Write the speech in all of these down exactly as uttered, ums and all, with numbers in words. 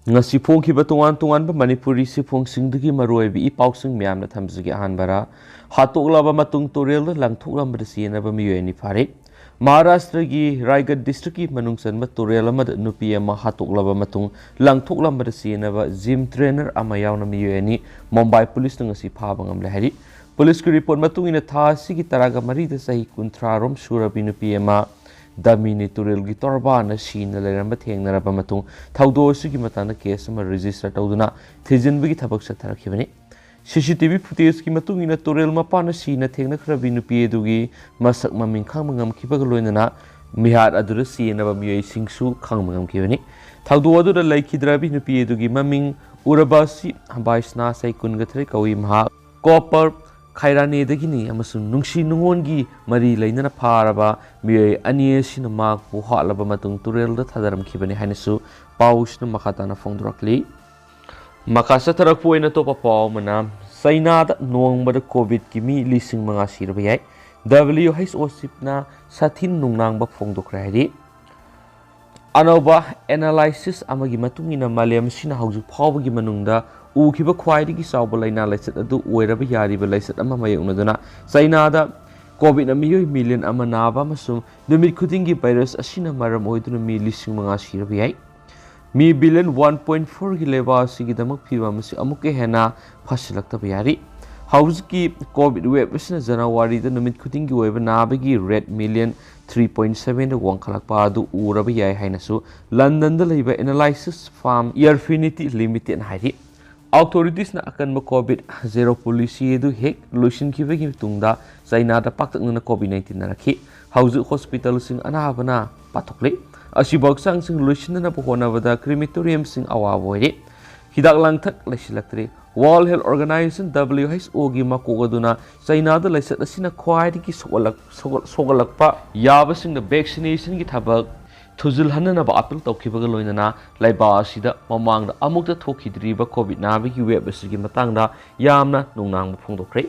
ꯉꯁꯤ ꯐꯣꯡꯈꯤꯕ ꯇꯣꯉꯥꯟ ꯇꯣꯉꯥꯟꯕ ꯃꯅꯤꯄꯨꯔꯤ ꯁꯤꯐꯣꯡꯁꯤꯡꯗꯒꯤ ꯃꯔꯨꯑꯣꯏꯕ ꯏ ꯄꯥꯎꯁꯤꯡ ꯃꯌꯥꯝꯅ ꯊꯝꯖꯒꯦ꯫ ꯑꯍꯥꯟꯕꯗ, ꯍꯥꯠꯇꯣꯛꯂꯕ ꯃꯇꯨꯡ ꯇꯨꯔꯦꯜꯗ ꯂꯪꯊꯣꯛꯂꯝꯕꯗ ꯆꯦꯟꯅꯕ ꯃꯤꯑꯣꯏ ꯑꯅꯤ ꯐꯥꯔꯦ꯫ ꯃꯍꯥꯔꯥꯁꯇ꯭ꯔꯒꯤ ꯔꯥꯏꯒꯗ ꯗꯤꯁꯇ꯭ꯔꯤꯛꯀꯤ ꯃꯅꯨꯡ ꯆꯟꯕ ꯇꯨꯔꯦꯜ ꯑꯃꯗ ꯅꯨꯄꯤ ꯑꯃ ꯍꯥꯠꯇꯣꯛꯂꯕ ꯃꯇꯨꯡ ꯂꯪꯊꯣꯛꯂꯝꯕꯗ ꯆꯦꯟꯅꯕ ꯖꯤꯝ ꯇ꯭ꯔꯦꯅꯔ ꯑꯃ ꯌꯥꯎꯅ ꯃꯤꯑꯣꯏ ꯑꯅꯤ ꯃꯨꯝꯕꯥꯏ ꯄꯨꯂꯤꯁꯅ ꯉꯁꯤ ꯐꯥꯕ ꯉꯝꯂꯦ ꯍꯥꯏꯔꯤ꯫ ꯄꯨꯂꯤꯁꯀꯤ ꯔꯤꯄꯣꯔꯠ ꯃꯇꯨꯡ ꯏꯟꯅ, ꯊꯥ ꯑꯁꯤꯒꯤ ꯇꯔꯥꯒ ꯃꯔꯤꯗ ꯆꯍꯤ ꯀꯨꯟꯊ꯭ꯔꯥ ꯔꯣꯝ ꯁꯨꯔꯕꯤ ꯅꯨꯄꯤ ꯑꯃ ꯗꯥꯃꯤꯅꯤ ꯇꯨꯔꯦꯜꯒꯤ ꯇꯣꯔꯕꯥꯟꯗ ꯁꯤꯅ ꯂꯩꯔꯝꯕ ꯊꯦꯡꯅꯔꯕ ꯃꯇꯨꯡ ꯊꯧꯗꯣꯛ ꯑꯁꯤꯒꯤ ꯃꯇꯥꯡꯗ ꯀꯦꯁ ꯑꯃ ꯔꯦꯖꯤꯁꯇꯔ ꯇꯧꯗꯨꯅ ꯊꯤꯖꯤꯟꯕꯒꯤ ꯊꯕꯛ ꯆꯠꯊꯔꯛꯈꯤꯕꯅꯤ꯫ ꯁꯤ ꯁꯤ ꯇꯤ ꯚꯤ ꯐꯨꯇꯦꯖꯀꯤ ꯃꯇꯨꯡ ꯏꯟꯅ ꯇꯨꯔꯦꯜ ꯃꯄꯥꯟꯗ ꯁꯤꯅ ꯊꯦꯡꯅꯈ꯭ꯔꯕꯤ ꯅꯨꯄꯤ ꯑꯗꯨꯒꯤ ꯃꯁꯛ ꯃꯃꯤꯡ ꯈꯪꯕ ꯉꯝꯈꯤꯕꯒ ꯂꯣꯏꯅꯅ ꯃꯤꯍꯥꯠ ꯑꯗꯨꯗ ꯆꯦꯟꯅꯕ ꯃꯤꯑꯣꯏꯁꯤꯡꯁꯨ ꯈꯪꯕ ꯉꯝꯈꯤꯕꯅꯤ꯫ ꯊꯧꯗꯣꯛ ꯑꯗꯨꯗ ꯂꯩꯈꯤꯗ꯭ꯔꯕꯤ ꯅꯨꯄꯤ ꯑꯗꯨꯒꯤ ꯃꯃꯤꯡ ꯎꯔꯕꯥꯁꯤ ꯕꯥꯏꯁꯅꯥ, ꯆꯍꯤ ꯀꯨꯟꯒ ꯇꯔꯦꯠ ꯀꯧꯏ꯫ ꯃꯍꯥꯛ ꯀꯣꯄꯔ ꯈꯥꯏꯔꯥꯅꯦꯗꯒꯤꯅꯤ ꯑꯃꯁꯨꯡ ꯅꯨꯡꯁꯤ ꯅꯨꯡꯉꯣꯟꯒꯤ ꯃꯔꯤ ꯂꯩꯅꯅ ꯐꯥꯔꯕ ꯃꯤꯑꯣꯏ ꯑꯅꯤ ꯑꯁꯤꯅ ꯃꯍꯥꯛꯄꯨ ꯍꯥꯠꯂꯕ ꯃꯇꯨꯡ ꯇꯨꯔꯦꯜꯗ ꯊꯥꯗꯔꯝꯈꯤꯕꯅꯤ ꯍꯥꯏꯅꯁꯨ ꯄꯥꯎꯁꯤꯅ ꯃꯈꯥ ꯇꯥꯅ ꯐꯣꯡꯗꯣꯔꯛꯂꯤ꯫ ꯃꯈꯥ ꯆꯠꯊꯔꯛꯄ ꯑꯣꯏꯅ ꯑꯇꯣꯞꯄ ꯄꯥꯎ ꯑꯃꯅ, ꯆꯩꯅꯥꯗ ꯅꯣꯡꯃꯗ ꯀꯣꯚꯤꯗꯀꯤ ꯃꯤ ꯂꯤꯁꯤꯡ ꯃꯉꯥ ꯁꯤꯔꯕ ꯌꯥꯏ꯫ ꯗꯕ꯭ꯂꯤꯌꯨ ꯑꯩꯆ ꯑꯣ ꯆꯤꯞꯅ ꯁꯥꯊꯤꯅ ꯅꯨꯡꯅꯥꯡꯕ ꯐꯣꯡꯗꯣꯛꯈ꯭ꯔꯦ ꯍꯥꯏꯔꯤ꯫ ꯑꯅꯧꯕ ꯑꯦꯅꯥꯂꯥꯏꯁꯤꯁ ꯑꯃꯒꯤ ꯃꯇꯨꯡ ꯏꯟꯅ, ꯃꯥꯂꯦꯝ ꯑꯁꯤꯅ ꯍꯧꯖꯤꯛ ꯐꯥꯎꯕꯒꯤ ꯃꯅꯨꯡꯗ ꯎꯈꯤꯕ ꯈ꯭ꯋꯥꯏꯗꯒꯤ ꯆꯥꯎꯕ ꯂꯥꯏꯅꯥ ꯂꯥꯏꯆꯠ ꯑꯗꯨ ꯑꯣꯏꯔꯕ ꯌꯥꯔꯤꯕ ꯂꯥꯏꯆꯠ ꯑꯃ ꯃꯥꯌꯣꯛꯅꯗꯨꯅ ꯆꯩꯅꯥꯗ ꯀꯣꯚꯤꯗꯅ ꯃꯤꯑꯣꯏ ꯃꯤꯂꯤꯌꯟ ꯑꯃ ꯅꯥꯕ ꯑꯃꯁꯨꯡ ꯅꯨꯃꯤꯠ ꯈꯨꯗꯤꯡꯒꯤ ꯚꯥꯏꯔꯁ ꯑꯁꯤꯅ ꯃꯔꯝ ꯑꯣꯏꯗꯨꯅ ꯃꯤ ꯂꯤꯁꯤꯡ ꯃꯉꯥ ꯁꯤꯔꯕ ꯌꯥꯏ꯫ ꯃꯤ ꯕꯤꯂꯤꯌꯟ ꯋꯥꯟ ꯄꯣꯏꯟ ꯐꯣꯔꯒꯤ ꯂꯩꯕꯥꯛ ꯑꯁꯤꯒꯤꯗꯃꯛ ꯐꯤꯕꯝ ꯑꯁꯤ ꯑꯃꯨꯛꯀ ꯍꯦꯟꯅ ꯐꯠꯁꯤꯜꯂꯛꯇꯕ ꯌꯥꯔꯤ꯫ ꯍꯧꯖꯤꯛꯀꯤ ꯀꯣꯚꯤꯗ ꯋꯦꯕ ꯑꯁꯤꯅ ꯖꯅꯋꯥꯔꯤꯗ ꯅꯨꯃꯤꯠ ꯈꯨꯗꯤꯡꯒꯤ ꯑꯣꯏꯕ ꯅꯥꯕꯒꯤ ꯔꯦꯠ ꯃꯤꯂꯤꯌꯟ ꯊ꯭ꯔꯤ ꯄꯣꯏꯟ ꯁꯚꯦꯟꯗ ꯋꯥꯡꯈꯠꯂꯛꯄ ꯑꯗꯨ ꯎꯔꯕ ꯌꯥꯏ ꯍꯥꯏꯅꯁꯨ ꯂꯟꯗꯟꯗ ꯂꯩꯕ ꯑꯦꯅꯥꯂꯥꯏꯁꯤꯁ ꯐꯥꯔꯝ ꯏꯌꯔꯐꯤꯅꯤꯇꯤ ꯂꯤꯃꯤꯇꯦꯗꯅ ꯍꯥꯏꯔꯤ꯫ ꯑꯣꯊꯣꯔꯤꯇꯤꯁꯅ ꯑꯀꯟꯕ ꯀꯣꯚꯤꯗ ꯖꯦꯔꯣ ꯄꯣꯂꯤꯁꯤ ꯑꯗꯨ ꯍꯦꯛ ꯂꯣꯏꯁꯤꯟꯈꯤꯕꯒꯤ ꯇꯨꯡꯗ ꯆꯩꯅꯥꯗ ꯄꯥꯛꯇꯛꯅꯅ ꯀꯣꯚꯤꯗ ꯅꯥꯏꯟꯇꯤꯟ ꯅꯥꯔꯛꯈꯤ꯫ ꯍꯧꯖꯤꯛ ꯍꯣꯁꯄꯤꯇꯥꯜꯁꯤꯡ ꯑꯅꯥꯕꯅ ꯄꯥꯊꯣꯛꯂꯤ꯫ ꯑꯁꯤꯕꯨ ꯍꯛꯆꯥꯡꯁꯤꯡ ꯂꯣꯏꯁꯤꯟꯅꯅꯕ ꯍꯣꯠꯅꯕꯗ ꯀ꯭ꯔꯤꯃꯤꯇꯣꯔꯤꯌꯝꯁꯤꯡ ꯑꯋꯥꯕ ꯑꯣꯏꯔꯤ꯫ ꯍꯤꯗꯥꯛ ꯂꯥꯡꯊꯛ ꯂꯩꯁꯤꯜꯂꯛꯇ꯭ꯔꯤ꯫ ꯋꯥꯔꯜꯗ ꯍꯦꯜꯊ ꯑꯣꯔꯒꯅꯥꯏꯖꯦꯁꯟ, ꯗꯕ꯭ꯂꯤꯌꯨ ꯑꯩꯆ ꯑꯣꯒꯤ ꯃꯀꯣꯛ ꯑꯗꯨꯅ ꯆꯩꯅꯥꯗ ꯂꯥꯏꯆꯠ ꯑꯁꯤꯅ ꯈ꯭ꯋꯥꯏꯗꯒꯤ ꯁꯣꯛꯍꯜꯂꯛ-, ꯁꯣꯛꯍꯜ-, ꯁꯣꯛꯍꯜꯂꯛꯄ ꯌꯥꯕꯁꯤꯡꯗ ꯚꯦꯛꯁꯤꯅꯦꯁꯟꯒꯤ ꯊꯕꯛ ꯊꯨꯖꯤꯜꯍꯟꯅꯅꯕ ꯑꯥꯄꯤꯜ ꯇꯧꯈꯤꯕꯒ ꯂꯣꯏꯅꯅ ꯂꯩꯕꯥꯛ ꯑꯁꯤꯗ ꯃꯃꯥꯡꯗ ꯑꯃꯨꯛꯇ ꯊꯣꯛꯈꯤꯗ꯭ꯔꯤꯕ ꯀꯣꯚꯤꯗ ꯅꯥꯕꯒꯤ ꯋꯦꯕ ꯑꯁꯤꯒꯤ ꯃꯇꯥꯡꯗ ꯌꯥꯝꯅ ꯅꯨꯡꯅꯥꯡꯕ ꯐꯣꯡꯗꯣꯛꯈ꯭ꯔꯦ꯫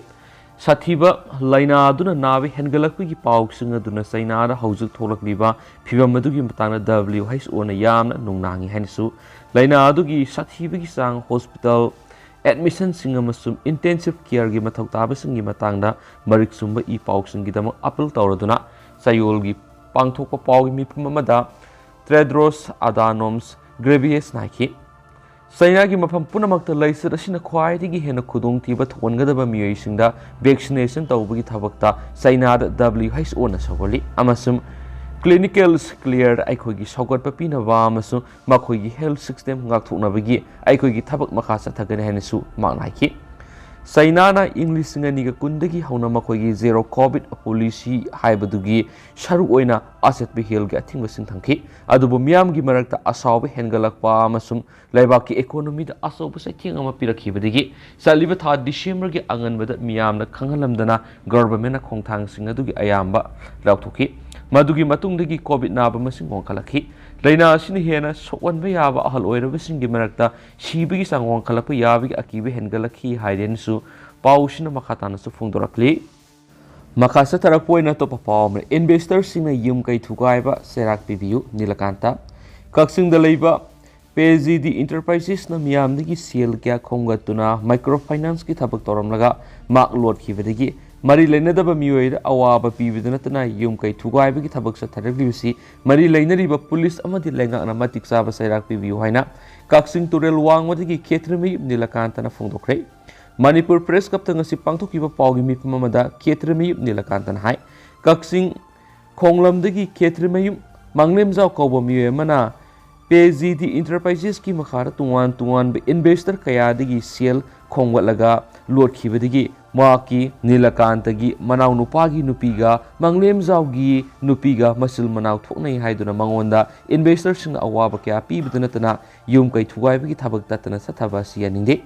ꯁꯥꯊꯤꯕ ꯂꯥꯏꯅꯥ ꯑꯗꯨꯅ ꯅꯥꯕ ꯍꯦꯟꯒꯠꯂꯛꯄꯒꯤ ꯄꯥꯎꯁꯤꯡ ꯑꯗꯨꯅ ꯆꯩꯅꯥꯗ ꯍꯧꯖꯤꯛ ꯊꯣꯛꯂꯛꯂꯤꯕ ꯐꯤꯚꯝ ꯑꯗꯨꯒꯤ ꯃꯇꯥꯡꯗ W H O ꯅ ꯌꯥꯝꯅ ꯅꯨꯡꯅꯥꯡꯏ ꯍꯥꯏꯅꯁꯨ, ꯂꯥꯏꯅꯥ ꯑꯗꯨꯒꯤ ꯁꯥꯊꯤꯕꯒꯤ ꯆꯥꯡ, ꯍꯣꯁꯄꯤꯇꯥꯜ ꯑꯦꯗꯃꯤꯁꯟꯁꯤꯡ ꯑꯃꯁꯨꯡ ꯏꯟꯇꯦꯟꯁꯤꯚ ꯀꯦꯌꯔꯒꯤ ꯃꯊꯧ ꯇꯥꯕꯁꯤꯡꯒꯤ ꯃꯇꯥꯡꯗ ꯃꯔꯤꯛ ꯆꯨꯝꯕ ꯏ ꯄꯥꯎꯁꯤꯡꯒꯤꯗꯃꯛ ꯑꯥꯄꯤꯜ ꯇꯧꯔꯗꯨꯅ ꯆꯌꯣꯜꯒꯤ ꯄꯥꯡꯊꯣꯛꯄ ꯄꯥꯎꯒꯤ ꯃꯤꯐꯝ ꯑꯃꯗ ꯇ꯭ꯔꯦꯗ꯭ꯔꯣꯁ ꯑꯗꯥꯅꯣꯝꯁ ꯒ꯭ꯔꯦꯕꯤꯌꯦꯁꯅ ꯍꯥꯏꯈꯤ꯫ ꯆꯩꯅꯥꯒꯤ ꯃꯐꯝ ꯄꯨꯝꯅꯃꯛꯇ ꯂꯥꯏꯆꯠ ꯑꯁꯤꯅ ꯈ꯭ꯋꯥꯏꯗꯒꯤ ꯍꯦꯟꯅ ꯈꯨꯗꯣꯡꯊꯤꯕ ꯊꯣꯛꯍꯟꯒꯗꯕ ꯃꯤꯑꯣꯏꯁꯤꯡꯗ ꯚꯦꯛꯁꯤꯅꯦꯁꯟ ꯇꯧꯕꯒꯤ ꯊꯕꯛꯇ ꯆꯩꯅꯥꯗ W H O ꯅ ꯁꯧꯒꯠꯂꯤ ꯑꯃꯁꯨꯡ ꯀ꯭ꯂꯤꯅꯤꯀꯦꯜ ꯀ꯭ꯂꯤꯌꯔꯗ ꯑꯩꯈꯣꯏꯒꯤ ꯁꯧꯒꯠꯄ ꯄꯤꯅꯕ ꯑꯃꯁꯨꯡ ꯃꯈꯣꯏꯒꯤ ꯍꯦꯜꯊ ꯁꯤꯁꯇꯦꯝ ꯉꯥꯛꯊꯣꯛꯅꯕꯒꯤ ꯑꯩꯈꯣꯏꯒꯤ ꯊꯕꯛ ꯃꯈꯥ ꯆꯠꯊꯒꯅꯤ ꯍꯥꯏꯅꯁꯨ ꯃꯍꯥꯛꯅ ꯍꯥꯏꯈꯤ꯫ ꯆꯩꯅꯥꯅ ꯏꯪ ꯂꯤꯁꯤꯡ ꯑꯅꯤꯒ ꯀꯨꯟꯗꯒꯤ ꯍꯧꯅ ꯃꯈꯣꯏꯒꯤ ꯖꯦꯔꯣ ꯀꯣꯚꯤꯗ ꯄꯣꯂꯤꯁꯤ ꯍꯥꯏꯕꯗꯨꯒꯤ ꯁꯔꯨꯛ ꯑꯣꯏꯅ ꯑꯆꯦꯠꯄ ꯍꯦꯜꯒꯤ ꯑꯊꯤꯡꯕꯁꯤꯡ ꯊꯝꯈꯤ, ꯑꯗꯨꯕꯨ ꯃꯤꯌꯥꯝꯒꯤ ꯃꯔꯛꯇ ꯑꯁꯥꯎꯕ ꯍꯦꯟꯒꯠꯂꯛꯄ ꯑꯃꯁꯨꯡ ꯂꯩꯕꯥꯛꯀꯤ ꯏꯀꯣꯅꯣꯃꯤꯗ ꯑꯆꯧꯕ ꯆꯩꯊꯦꯡ ꯑꯃ ꯄꯤꯔꯛꯈꯤꯕꯗꯒꯤ ꯆꯠꯂꯤꯕ ꯊꯥ ꯗꯤꯁꯦꯝꯕꯔꯒꯤ ꯑꯉꯟꯕꯗ ꯃꯤꯌꯥꯝꯅ ꯈꯪꯍꯜꯂꯝꯗꯅ ꯒꯚꯔꯟꯃꯦꯟꯠꯅ ꯈꯣꯡꯊꯥꯡꯁꯤꯡ ꯑꯗꯨꯒꯤ ꯑꯌꯥꯝꯕ ꯂꯧꯊꯣꯛꯈꯤ꯫ ꯃꯗꯨꯒꯤ ꯃꯇꯨꯡꯗꯒꯤ ꯀꯣꯚꯤꯗ ꯅꯥꯕ ꯃꯁꯤꯡ ꯋꯥꯡꯈꯠꯂꯛꯈꯤ꯫ ꯂꯥꯏꯅꯥ ꯑꯁꯤꯅ ꯍꯦꯟꯅ ꯁꯣꯛꯍꯟꯕ ꯌꯥꯕ ꯑꯍꯜ ꯑꯣꯏꯔꯕꯁꯤꯡꯒꯤ ꯃꯔꯛꯇ ꯁꯤꯕꯒꯤ ꯆꯥꯡ ꯋꯥꯡꯈꯠꯂꯛꯄ ꯌꯥꯕꯒꯤ ꯑꯀꯤꯕ ꯍꯦꯟꯒꯠꯂꯛꯈꯤ ꯍꯥꯏꯔꯦꯅꯁꯨ ꯄꯥꯎꯁꯤꯅ ꯃꯈꯥ ꯇꯥꯅꯁꯨ ꯐꯣꯡꯗꯣꯔꯛꯂꯤ꯫ ꯃꯈꯥ ꯆꯠꯊꯔꯛꯄ ꯑꯣꯏꯅ ꯑꯇꯣꯞꯄ ꯄꯥꯎ ꯑꯃꯅ, ꯏꯟꯚꯦꯁꯇꯔꯁꯤꯡꯅ ꯌꯨꯝ ꯀꯩ ꯊꯨꯒꯥꯏꯕ ꯆꯩꯔꯥꯛ ꯄꯤꯕꯤꯌꯨ, ꯅꯤꯂꯀꯥꯟꯇ꯫ ꯀꯛꯆꯤꯡꯗ ꯂꯩꯕ ꯄꯦ ꯖꯤ ꯗꯤ ꯏꯟꯇꯔꯄ꯭ꯔꯥꯏꯖꯦꯁꯅ ꯃꯤꯌꯥꯝꯗꯒꯤ ꯁꯦꯜ ꯀꯌꯥ ꯈꯣꯝꯒꯠꯇꯨꯅ ꯃꯥꯏꯀ꯭ꯔꯣ ꯐꯥꯏꯅꯥꯟꯁꯀꯤ ꯊꯕꯛ ꯇꯧꯔꯝꯂꯒ ꯃꯍꯥꯛ ꯂꯣꯠꯈꯤꯕꯗꯒꯤ ꯃꯔꯤ ꯂꯩꯅꯗꯕ ꯃꯤꯑꯣꯏꯗ ꯑꯋꯥꯕ ꯄꯤꯕꯗ ꯅꯠꯇꯅ ꯌꯨꯝ ꯀꯩ ꯊꯨꯒꯥꯏꯕꯒꯤ ꯊꯕꯛ ꯆꯠꯊꯔꯛꯂꯤꯕꯁꯤ ꯃꯔꯤ ꯂꯩꯅꯔꯤꯕ ꯄꯨꯂꯤꯁ ꯑꯃꯗꯤ ꯂꯩꯉꯥꯛꯅ ꯃꯇꯤꯛ ꯆꯥꯕ ꯆꯩꯔꯥꯛ ꯄꯤꯕꯤꯌꯨ ꯍꯥꯏꯅ ꯀꯛꯆꯤꯡ ꯇꯨꯔꯦꯜ ꯋꯥꯡꯃꯗꯒꯤ ꯈꯦꯇ꯭ꯔꯤꯃꯌꯨꯝ ꯅꯤꯂꯀꯥꯟꯇꯅ ꯐꯣꯡꯗꯣꯛꯈ꯭ꯔꯦ꯫ ꯃꯅꯤꯄꯨꯔ ꯄ꯭ꯔꯦꯁ ꯀ꯭ꯂꯕꯇ ꯉꯁꯤ ꯄꯥꯡꯊꯣꯛꯈꯤꯕ ꯄꯥꯎꯒꯤ ꯃꯤꯐꯝ ꯑꯃꯗ ꯈꯦꯇ꯭ꯔꯤꯃꯌꯨꯝ ꯅꯤꯂꯀꯥꯟꯇꯅ ꯍꯥꯏ, ꯀꯛꯆꯤꯡ ꯈꯣꯡꯂꯝꯗꯒꯤ ꯈꯦꯇ꯭ꯔꯤꯃꯌꯨꯝ ꯃꯥꯡꯂꯦꯝꯖꯥꯎ ꯀꯧꯕ ꯃꯤꯑꯣꯏ ꯑꯃꯅ ꯄꯦ ꯖꯤ ꯗꯤ ꯏꯟꯇꯔꯄ꯭ꯔꯥꯏꯖꯦꯁꯀꯤ ꯃꯈꯥꯗ ꯇꯣꯉꯥꯟ ꯇꯣꯉꯥꯟꯕ ꯏꯟꯚꯦꯁꯇꯔ ꯀꯌꯥꯗꯒꯤ ꯁꯦꯜ ꯈꯣꯝꯒꯠꯂꯒ ꯂꯣꯠꯈꯤꯕꯗꯒꯤ ꯃꯍꯥꯛꯀꯤ ꯅꯤꯂꯀꯥꯟꯇꯒꯤ ꯃꯅꯥꯎꯅꯨꯄꯥꯒꯤ ꯅꯨꯄꯤꯒ ꯃꯥꯡꯂꯦꯝꯖꯥꯎꯒꯤ ꯅꯨꯄꯤꯒ ꯃꯆꯤꯜ ꯃꯅꯥꯎ ꯊꯣꯛꯅꯩ ꯍꯥꯏꯗꯨꯅ ꯃꯉꯣꯟꯗ ꯏꯟꯚꯦꯁꯇꯔꯁꯤꯡꯅ ꯑꯋꯥꯕ ꯀꯌꯥ ꯄꯤꯕꯗ ꯅꯠꯇꯅ ꯌꯨꯝ ꯀꯩ ꯊꯨꯒꯥꯏꯕꯒꯤ ꯊꯕꯛ ꯇꯠꯇꯅ ꯆꯠꯊꯕ ꯑꯁꯤ ꯌꯥꯅꯤꯡꯗꯦ꯫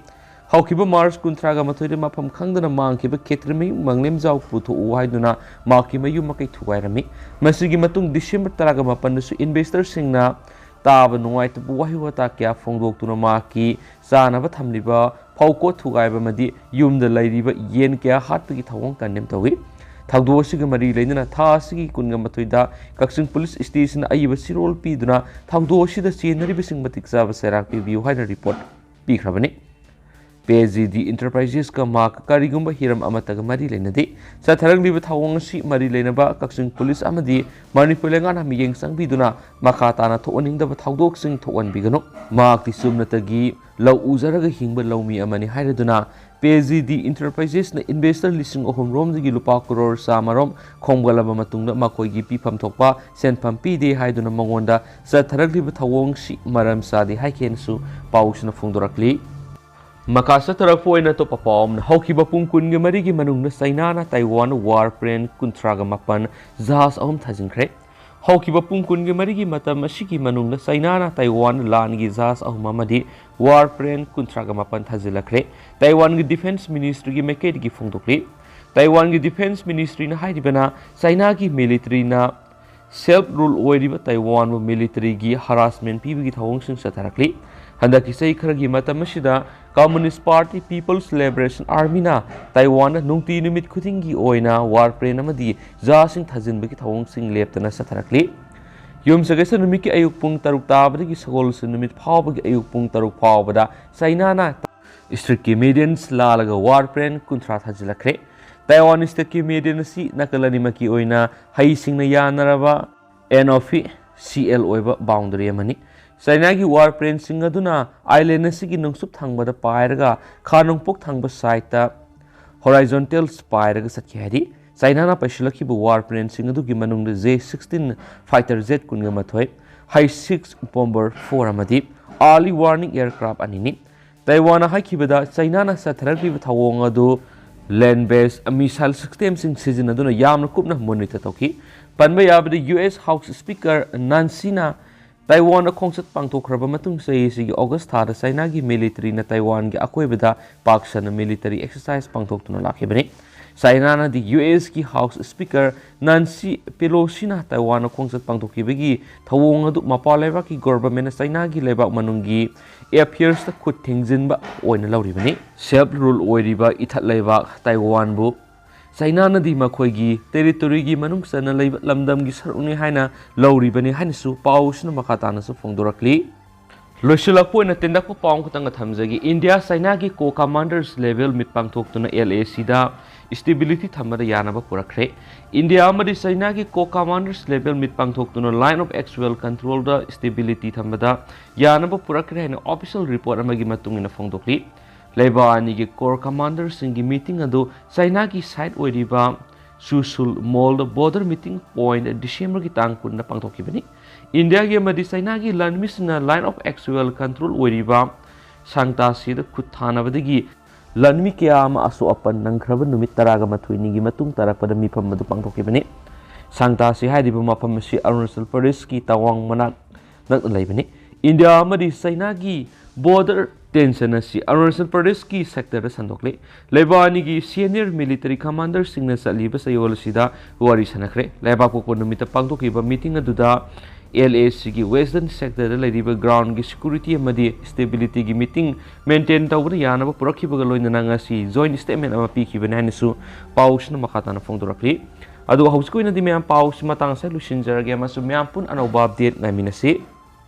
ꯍꯧꯈꯤꯕ ꯃꯥꯔꯆ ꯀꯨꯟꯊ꯭ꯔꯥꯒ ꯃꯥꯊꯣꯏꯗ ꯃꯐꯝ ꯈꯪꯗꯅ ꯃꯥꯡꯈꯤꯕ ꯈꯦꯇ꯭ꯔꯤꯃꯌꯨꯝ ꯃꯥꯡꯂꯦꯝꯖꯥꯎ ꯄꯨꯊꯣꯛꯎ ꯍꯥꯏꯗꯨꯅ ꯃꯍꯥꯛꯀꯤ ꯃꯌꯨꯝ ꯃꯀꯩ ꯊꯨꯒꯥꯏꯔꯝꯃꯤ꯫ ꯃꯁꯤꯒꯤ ꯃꯇꯨꯡ ꯗꯤꯁꯦꯝꯕꯔ ꯇꯔꯥꯒ ꯃꯥꯄꯟꯗꯁꯨ ꯏꯟꯚꯦꯁꯇꯔꯁꯤꯡꯅ ꯇꯥꯕ ꯅꯨꯡꯉꯥꯏꯇꯕ ꯋꯥꯍꯩ ꯋꯥꯇꯥ ꯀꯌꯥ ꯐꯣꯡꯗꯣꯛꯇꯨꯅ ꯃꯍꯥꯛꯀꯤ ꯆꯥꯅꯕ ꯊꯝꯂꯤꯕ ꯀꯧꯀꯣꯠ ꯊꯨꯒꯥꯏꯕ ꯑꯃꯗꯤ ꯌꯨꯝꯗ ꯂꯩꯔꯤꯕ ꯌꯦꯟ ꯀꯌꯥ ꯍꯥꯠꯄꯒꯤ ꯊꯧꯑꯣꯡ ꯀꯟꯗꯦꯝ ꯇꯧꯏ꯫ ꯊꯧꯗꯣꯛ ꯑꯁꯤꯒ ꯃꯔꯤ ꯂꯩꯅꯅ ꯊꯥ ꯑꯁꯤꯒꯤ ꯀꯨꯟꯒ ꯃꯥꯊꯣꯏꯗ ꯀꯛꯆꯤꯡ ꯄꯨꯂꯤꯁ ꯁ꯭ꯇꯦꯁꯟꯅ ꯑꯏꯕ ꯁꯤꯔꯣꯜ ꯄꯤꯗꯨꯅ ꯊꯧꯗꯣꯛ ꯑꯁꯤꯗ ꯆꯦꯟꯅꯔꯤꯕꯁꯤꯡ ꯃꯇꯤꯛ ꯆꯥꯕ ꯆꯩꯔꯥꯛ ꯄꯤꯕꯤꯌꯨ ꯍꯥꯏꯅ ꯔꯤꯄꯣꯔꯠ ꯄꯤꯈ꯭ꯔꯕꯅꯤ꯫ ꯄꯦ ꯖꯤ ꯗꯤ ꯏꯟꯇꯔꯄ꯭ꯔꯥꯏꯖꯦꯁꯀ ꯃꯍꯥꯛꯀ ꯀꯔꯤꯒꯨꯝꯕ ꯍꯤꯔꯝ ꯑꯃꯠꯇꯒ ꯃꯔꯤ ꯂꯩꯅꯗꯦ꯫ ꯆꯠꯊꯔꯛꯂꯤꯕ ꯊꯧꯑꯣꯡ ꯑꯁꯤ ꯃꯔꯤ ꯂꯩꯅꯕ ꯀꯛꯆꯤꯡ ꯄꯨꯂꯤꯁ ꯑꯃꯗꯤ ꯃꯅꯤꯄꯨꯔ ꯂꯩꯉꯥꯛꯅ ꯃꯤꯠꯌꯦꯡ ꯆꯪꯕꯤꯗꯨꯅ ꯃꯈꯥ ꯇꯥꯅ ꯊꯣꯛꯍꯟꯅꯤꯡꯗꯕ ꯊꯧꯗꯣꯛꯁꯤꯡ ꯊꯣꯛꯍꯟꯕꯤꯒꯅꯨ꯫ ꯃꯍꯥꯛꯇꯤ ꯆꯨꯝꯅꯇꯒꯤ ꯂꯧ ꯎꯖꯔꯒ ꯍꯤꯡꯕ ꯂꯧꯃꯤ ꯑꯃꯅꯤ ꯍꯥꯏꯔꯗꯨꯅ ꯄꯦ ꯖꯤ ꯗꯤ ꯏꯟꯇꯔꯄ꯭ꯔꯥꯏꯖꯦꯁꯅ ꯏꯟꯚꯦꯁꯇꯔ ꯂꯤꯁꯤꯡ ꯑꯍꯨꯝ ꯔꯣꯝꯗꯒꯤ ꯂꯨꯄꯥ ꯀꯔꯣꯔ ꯆꯥꯝꯃ ꯔꯣꯝ ꯈꯣꯝꯒꯠꯂꯕ ꯃꯇꯨꯡꯗ ꯃꯈꯣꯏꯒꯤ ꯄꯤꯐꯝ ꯊꯣꯛꯄ ꯁꯦꯟꯐꯝ ꯄꯤꯗꯦ ꯍꯥꯏꯗꯨꯅ ꯃꯉꯣꯟꯗ ꯆꯠꯊꯔꯛꯂꯤꯕ ꯊꯧꯑꯣꯡꯁꯤ ꯃꯔꯝ ꯆꯥꯗꯦ ꯍꯥꯏꯈꯤꯅꯁꯨ ꯄꯥꯎꯁꯤꯅ ꯐꯣꯡꯗꯣꯔꯛꯂꯤ꯫ ꯃꯈꯥ ꯆꯠꯊꯔꯛꯄ ꯑꯣꯏꯅ ꯑꯇꯣꯞꯄ ꯄꯥꯎ ꯑꯃꯅ, ꯍꯧꯈꯤꯕ ꯄꯨꯡ ꯀꯨꯟꯒꯤ ꯃꯔꯤꯒꯤ ꯃꯅꯨꯡꯗ ꯆꯩꯅꯥꯅ ꯇꯥꯏꯋꯥꯟ ꯋꯥꯔ ꯄ꯭ꯂꯦꯟ ꯀꯨꯟꯊ꯭ꯔꯥꯒ ꯃꯥꯄꯟ ꯖꯍꯥꯖ ꯑꯍꯨꯝ ꯊꯥꯖꯤꯟꯈ꯭ꯔꯦ꯫ ꯍꯧꯈꯤꯕ ꯄꯨꯡ ꯀꯨꯟꯒꯤ ꯃꯔꯤꯒꯤ ꯃꯇꯝ ꯑꯁꯤꯒꯤ ꯃꯅꯨꯡꯗ ꯆꯩꯅꯥꯅ ꯇꯥꯏꯋꯥꯟ ꯂꯥꯟꯒꯤ ꯖꯍꯥꯖ ꯑꯍꯨꯝ ꯑꯃꯗꯤ ꯋꯥꯔ ꯄ꯭ꯂꯦꯟ ꯀꯨꯟꯊ꯭ꯔꯥꯒ ꯃꯥꯄꯟ ꯊꯥꯖꯤꯜꯂꯛꯈ꯭ꯔꯦ꯫ ꯇꯥꯏꯋꯥꯟꯒꯤ ꯗꯤꯐꯦꯟꯁ ꯃꯤꯅꯤꯁꯇ꯭ꯔꯤꯒꯤ ꯃꯥꯏꯀꯩꯗꯒꯤ ꯐꯣꯡꯗꯣꯛꯂꯤ꯫ ꯇꯥꯏꯋꯥꯟꯒꯤ ꯗꯤꯐꯦꯟꯁ ꯃꯤꯅꯤꯁꯇ꯭ꯔꯤꯅ ꯍꯥꯏꯔꯤꯕꯅ ꯆꯩꯅꯥꯒꯤ ꯃꯤꯂꯤꯇꯔꯤꯅ ꯁꯦꯜꯐ ꯔꯨꯜ ꯑꯣꯏꯔꯤꯕ ꯇꯥꯏꯋꯥꯟꯕꯨ ꯃꯤꯂꯤꯇꯔꯤꯒꯤ ꯍꯔꯥꯁꯃꯦꯟ ꯄꯤꯕꯒꯤ ꯊꯧꯑꯣꯡꯁꯤꯡ ꯆꯠꯊꯔꯛꯂꯤ꯫ ꯍꯟꯗꯛꯀꯤ ꯆꯍꯤ ꯈꯔꯒꯤ ꯃꯇꯝ ꯑꯁꯤꯗ ꯀꯝꯃꯨꯅꯤꯁ ꯄꯥꯔꯇꯤ ꯄꯤꯄꯜꯁ ꯂꯤꯕꯔꯦꯁꯟ ꯑꯥꯔꯃꯤꯅ ꯇꯥꯏꯋꯥꯟꯗ ꯅꯨꯡꯇꯤ ꯅꯨꯃꯤꯠ ꯈꯨꯗꯤꯡꯒꯤ ꯑꯣꯏꯅ ꯋꯥꯔ ꯄ꯭ꯂꯦꯟ ꯑꯃꯗꯤ ꯖꯍꯥꯖꯁꯤꯡ ꯊꯥꯖꯤꯟꯕꯒꯤ ꯊꯧꯑꯣꯡꯁꯤꯡ ꯂꯦꯞꯇꯅ ꯆꯠꯊꯔꯛꯂꯤ꯫ ꯌꯨꯝꯁꯀꯩꯁ ꯅꯨꯃꯤꯠꯀꯤ ꯑꯌꯨꯛ ꯄꯨꯡ ꯇꯔꯨꯛ ꯇꯥꯕꯗꯒꯤ ꯁꯒꯣꯜꯁꯦꯟ ꯅꯨꯃꯤꯠ ꯐꯥꯎꯕꯒꯤ ꯑꯌꯨꯛ ꯄꯨꯡ ꯇꯔꯨꯛ ꯐꯥꯎꯕꯗ ꯆꯩꯅꯥꯅ ꯏꯁꯇ꯭ꯔꯤꯛꯀꯤ ꯃꯦꯔꯤꯗꯤꯌꯟꯁ ꯂꯥꯜꯂꯒ ꯋꯥꯔ ꯄ꯭ꯂꯦꯟ ꯀꯨꯟꯊ꯭ꯔꯥ ꯊꯥꯖꯤꯜꯂꯛꯈ꯭ꯔꯦ꯫ ꯇꯥꯏꯋꯥꯟ ꯏꯁꯇꯦꯠꯀꯤ ꯃꯦꯔꯤꯗꯤꯌꯟ ꯑꯁꯤ ꯅꯥꯀꯜ ꯑꯅꯤꯃꯛꯀꯤ ꯑꯣꯏꯅ ꯍꯩꯁꯤꯡꯅ ꯌꯥꯅꯔꯕ ꯑꯦꯟ ꯑꯣꯐꯤ ꯁꯤ ꯑꯦꯜ ꯑꯣꯏꯕ ꯕꯥꯎꯟꯗꯔꯤ ꯑꯃꯅꯤ꯫ ꯆꯩꯅꯥꯒꯤ ꯋꯥꯔ ꯄ꯭ꯂꯦꯟꯁꯤꯡ ꯑꯗꯨꯅ ꯑꯥꯏꯂꯦꯟ ꯑꯁꯤꯒꯤ ꯅꯣꯡꯆꯨꯞ ꯊꯪꯕꯗ ꯄꯥꯏꯔꯒ ꯈꯥ ꯅꯣꯡꯄꯣꯛ ꯊꯪꯕ ꯁꯥꯏꯠꯇ ꯍꯣꯔꯥꯏꯖꯣꯟꯇꯦꯜꯁ ꯄꯥꯏꯔꯒ ꯆꯠꯈꯤ ꯍꯥꯏꯔꯤ꯫ ꯆꯩꯅꯥꯅ ꯄꯩꯁꯤꯜꯂꯛꯈꯤꯕ ꯋꯥꯔ ꯄ꯭ꯂꯦꯟꯁꯤꯡ ꯑꯗꯨꯒꯤ ꯃꯅꯨꯡꯗ ꯖꯦ ꯁꯤꯛꯁꯇꯤꯟ ꯐꯥꯏꯇꯔ ꯖꯦꯠ ꯀꯨꯟꯒ ꯃꯥꯊꯣꯏ, ꯍꯩ ꯁꯤꯛꯁ ꯕꯣꯝꯕꯔ ꯐꯣꯔ ꯑꯃꯗꯤ ꯑꯥꯔꯂꯤ ꯋꯥꯔꯅꯤꯡ ꯑꯦꯌꯔꯀ꯭ꯔꯥꯐ ꯑꯅꯤꯅꯤ꯫ ꯇꯥꯏꯋꯥꯟꯅ ꯍꯥꯏꯈꯤꯕꯗ ꯆꯩꯅꯥꯅ ꯆꯠꯊꯔꯛꯂꯤꯕ ꯊꯧꯑꯣꯡ ꯑꯗꯨ ꯂꯦꯟ ꯕꯦꯁ ꯃꯤꯁꯥꯏꯜ ꯁꯤꯁꯇꯦꯝꯁꯤꯡ ꯁꯤꯖꯤꯟꯅꯗꯨꯅ ꯌꯥꯝꯅ ꯀꯨꯞꯅ ꯃꯣꯅꯤꯇꯔ ꯇꯧꯈꯤ꯫ ꯄꯟꯕ ꯌꯥꯕꯗ ꯌꯨ ꯑꯦꯁ ꯍꯥꯎꯁ ꯁ꯭ꯄꯤꯀꯔ ꯅꯥꯟꯁꯤꯅ ꯇꯥꯏꯋꯥꯟꯗ ꯈꯣꯡꯆꯠ ꯄꯥꯡꯊꯣꯛꯈ꯭ꯔꯕ ꯃꯇꯨꯡ ꯆꯍꯤ ꯑꯁꯤꯒꯤ ꯑꯣꯒꯁ ꯊꯥꯗ ꯆꯩꯅꯥꯒꯤ ꯃꯤꯂꯤꯇꯔꯤꯅ ꯇꯥꯏꯋꯥꯟꯒꯤ ꯑꯀꯣꯏꯕꯗ ꯄꯥꯛ ꯁꯟꯅ ꯃꯤꯂꯤꯇꯔꯤ ꯑꯦꯛꯁꯔꯁꯥꯏꯁ ꯄꯥꯡꯊꯣꯛꯇꯨꯅ ꯂꯥꯛꯈꯤꯕꯅꯤ꯫ ꯆꯥꯏꯅꯥꯅꯗꯤ ꯌꯨ ꯑꯦꯁꯀꯤ ꯍꯥꯎꯁ ꯁ꯭ꯄꯤꯀꯔ ꯅꯥꯟꯁꯤ ꯄꯦꯂꯣꯁꯤꯅ ꯇꯥꯏꯋꯥꯟꯗ ꯈꯣꯡꯆꯠ ꯄꯥꯡꯊꯣꯛꯈꯤꯕꯒꯤ ꯊꯧꯑꯣꯡ ꯑꯗꯨ ꯃꯄꯥꯟ ꯂꯩꯕꯥꯛꯀꯤ ꯒꯣꯔꯕꯔꯃꯦꯟꯅ ꯆꯥꯏꯅꯥꯒꯤ ꯂꯩꯕꯥꯛ ꯃꯅꯨꯡꯒꯤ ꯑꯦꯐꯤꯌꯔꯁꯇ ꯈꯨꯠ ꯊꯤꯡꯖꯤꯟꯕ ꯑꯣꯏꯅ ꯂꯧꯔꯤꯕꯅꯤ꯫ ꯁꯦꯜꯐ ꯔꯨꯜ ꯑꯣꯏꯔꯤꯕ ꯏꯊꯠ ꯂꯩꯕꯥꯛ ꯇꯥꯏꯋꯥꯟꯕꯨ ꯆꯥꯏꯅꯥꯅꯗꯤ ꯃꯈꯣꯏꯒꯤ ꯇꯦꯔꯤꯇꯣꯔꯤꯒꯤ ꯃꯅꯨꯡ ꯆꯟꯅ ꯂꯩꯕ ꯂꯝꯗꯝꯒꯤ ꯁꯔꯨꯛꯅꯤ ꯍꯥꯏꯅ ꯂꯧꯔꯤꯕꯅꯤ ꯍꯥꯏꯅꯁꯨ ꯄꯥꯎꯁꯤꯅ ꯃꯈꯥ ꯇꯥꯅꯁꯨ ꯐꯣꯡꯗꯣꯔꯛꯂꯤ꯫ ꯂꯣꯏꯁꯤꯜꯂꯛꯄ ꯑꯣꯏꯅ ꯇꯦꯟꯇꯛꯄ ꯄꯥꯎ ꯑꯃꯈꯛꯇꯪꯒ ꯊꯝꯖꯒꯦ꯫ ꯏꯟꯗꯤꯌꯥ ꯆꯥꯏꯅꯥꯒꯤ ꯀꯣ ꯀꯃꯥꯟꯗꯔꯁ ꯂꯦꯚꯦꯜ ꯃꯤꯠ ꯄꯥꯡꯊꯣꯛꯇꯨꯅ ꯑꯦꯜ ꯑꯦ ꯁꯤꯗ ꯁ꯭ꯇꯦꯕꯤꯂꯤꯇꯤ ꯊꯝꯕꯗ ꯌꯥꯅꯕ ꯄꯨꯔꯛꯈ꯭ꯔꯦ꯫ ꯏꯟꯗꯤꯌꯥ ꯑꯃꯗꯤ ꯆꯥꯏꯅꯥꯒꯤ ꯀꯣ ꯀꯃꯥꯟꯗꯔꯁ ꯂꯦꯚꯦꯜ ꯃꯤꯠ ꯄꯥꯡꯊꯣꯛꯇꯨꯅ ꯂꯥꯏꯟ ꯑꯣꯐ ꯑꯦꯛꯆꯨꯑꯦꯜ ꯀꯟꯇ꯭ꯔꯣꯜꯗ ꯁ꯭ꯇꯦꯕꯤꯂꯤꯇꯤ ꯊꯝꯕꯗ ꯌꯥꯅꯕ ꯄꯨꯔꯛꯈ꯭ꯔꯦ ꯍꯥꯏꯅ ꯑꯣꯐꯤꯁꯤꯌꯦꯜ ꯔꯤꯄꯣꯔꯠ ꯑꯃꯒꯤ ꯃꯇꯨꯡ ꯏꯟꯅ ꯐꯣꯡꯗꯣꯛꯂꯤ꯫ ꯂꯩꯕꯥꯛ ꯑꯅꯤꯒꯤ ꯀꯣꯔ ꯀꯃꯥꯟꯗꯔꯁꯤꯡꯒꯤ ꯃꯤꯇꯤꯡ ꯑꯗꯨ ꯆꯥꯏꯅꯥꯒꯤ ꯁꯥꯏꯠ ꯑꯣꯏꯔꯤꯕ ꯆꯨꯁꯨꯜ ꯃꯣꯜꯗ ꯕꯣꯔꯗꯔ ꯃꯤꯇꯤꯡ ꯄꯣꯏꯟꯠ ꯗꯤꯁꯦꯝꯕꯔꯒꯤ ꯇꯥꯡ ꯀꯨꯟꯗ ꯄꯥꯡꯊꯣꯛꯈꯤꯕꯅꯤ꯫ ꯏꯟꯗꯤꯌꯥꯒꯤ ꯑꯃꯗꯤ ꯆꯥꯏꯅꯥꯒꯤ ꯂꯥꯟꯃꯤꯁꯤꯡꯅ ꯂꯥꯏꯟ ꯑꯣꯐ ꯑꯦꯛꯆꯨꯑꯦꯜ ꯀꯟꯇ꯭ꯔꯣꯜ ꯑꯣꯏꯔꯤꯕ ꯁꯥꯡꯇꯥꯁꯤꯗ ꯈꯨꯠ ꯊꯥꯅꯕꯗꯒꯤ ꯂꯥꯟꯃꯤ ꯀꯌꯥ ꯑꯃ ꯑꯁꯣꯛ ꯑꯄꯟ ꯅꯪꯈ꯭ꯔꯕ ꯅꯨꯃꯤꯠ ꯇꯔꯥꯒ ꯃꯥꯊꯣꯏꯅꯤꯒꯤ ꯃꯇꯨꯡ ꯇꯥꯔꯛꯄꯗ ꯃꯤꯐꯝ ꯑꯗꯨ ꯄꯥꯡꯊꯣꯛꯈꯤꯕꯅꯤ꯫ ꯁꯥꯡꯇꯥꯁꯤ ꯍꯥꯏꯔꯤꯕ ꯃꯐꯝ ꯑꯁꯤ ꯑꯔꯨꯅꯥꯆꯜ ꯄ꯭ꯔꯗꯦꯁꯀꯤ ꯇꯋꯥꯡ ꯃꯅꯥꯛ ꯅꯛꯅ ꯂꯩꯕꯅꯤ꯫ ꯏꯟꯗꯤꯌꯥ ꯑꯃꯗꯤ ꯆꯥꯏꯅꯥꯒꯤ ꯕꯣꯔꯗꯔ ꯇꯦꯟꯁꯟ ꯑꯁꯤ ꯑꯔꯨꯅꯥꯆꯜ ꯄ꯭ꯔꯗꯦꯁꯀꯤ ꯁꯦꯛꯇꯔꯗ ꯁꯟꯗꯣꯛꯂꯤ꯫ ꯂꯩꯕꯥꯛ ꯑꯅꯤꯒꯤ ꯁꯦꯅꯤꯌꯔ ꯃꯤꯂꯤꯇꯔꯤ ꯀꯃꯥꯟꯗꯔꯁꯤꯡꯅ ꯆꯠꯂꯤꯕ ꯆꯌꯣꯜ ꯑꯁꯤꯗ ꯋꯥꯔꯤ ꯁꯥꯟꯅꯈ꯭ꯔꯦ꯫ ꯂꯩꯕꯥꯛꯄꯣꯛꯄ ꯅꯨꯃꯤꯠꯇ ꯄꯥꯡꯊꯣꯛꯈꯤꯕ ꯃꯤꯇꯤꯡ ꯑꯗꯨꯗ ꯑꯦꯜ ꯑꯦ ꯁꯤꯒꯤ ꯋꯦꯁꯇꯔꯟ ꯁꯦꯛꯇꯔꯗ ꯂꯩꯔꯤꯕ ꯒ꯭ꯔꯥꯎꯟꯒꯤ ꯁꯦꯀ꯭ꯌꯨꯔꯤꯇꯤ ꯑꯃꯗꯤ ꯁ꯭ꯇꯦꯕꯤꯂꯤꯇꯤꯒꯤ ꯃꯤꯇꯤꯡ ꯃꯦꯟꯇꯦꯟ ꯇꯧꯕꯗ ꯌꯥꯅꯕ ꯄꯨꯔꯛꯈꯤꯕꯒ ꯂꯣꯏꯅꯅ ꯉꯁꯤ ꯖꯣꯏꯟꯠ ꯁ꯭ꯇꯦꯠꯃꯦꯟ ꯑꯃ ꯄꯤꯈꯤꯕꯅꯤ ꯍꯥꯏꯅꯁꯨ ꯄꯥꯎꯁꯤꯅ ꯃꯈꯥ ꯇꯥꯅ ꯐꯣꯡꯗꯣꯔꯛꯂꯤ꯫ ꯑꯗꯨꯒ ꯍꯧꯖꯤꯛꯀꯤ ꯑꯣꯏꯅꯗꯤ ꯃꯌꯥꯝ ꯄꯥꯎꯁꯤ ꯃꯇꯥꯡ ꯑꯁꯤꯗ ꯂꯣꯏꯁꯤꯟꯖꯔꯒꯦ ꯑꯃꯁꯨꯡ ꯃꯌꯥꯝ ꯄꯨꯟꯅ ꯑꯅꯧꯕ ꯑꯞꯗꯦꯠ ꯉꯥꯏꯃꯤꯟꯅꯁꯤ꯫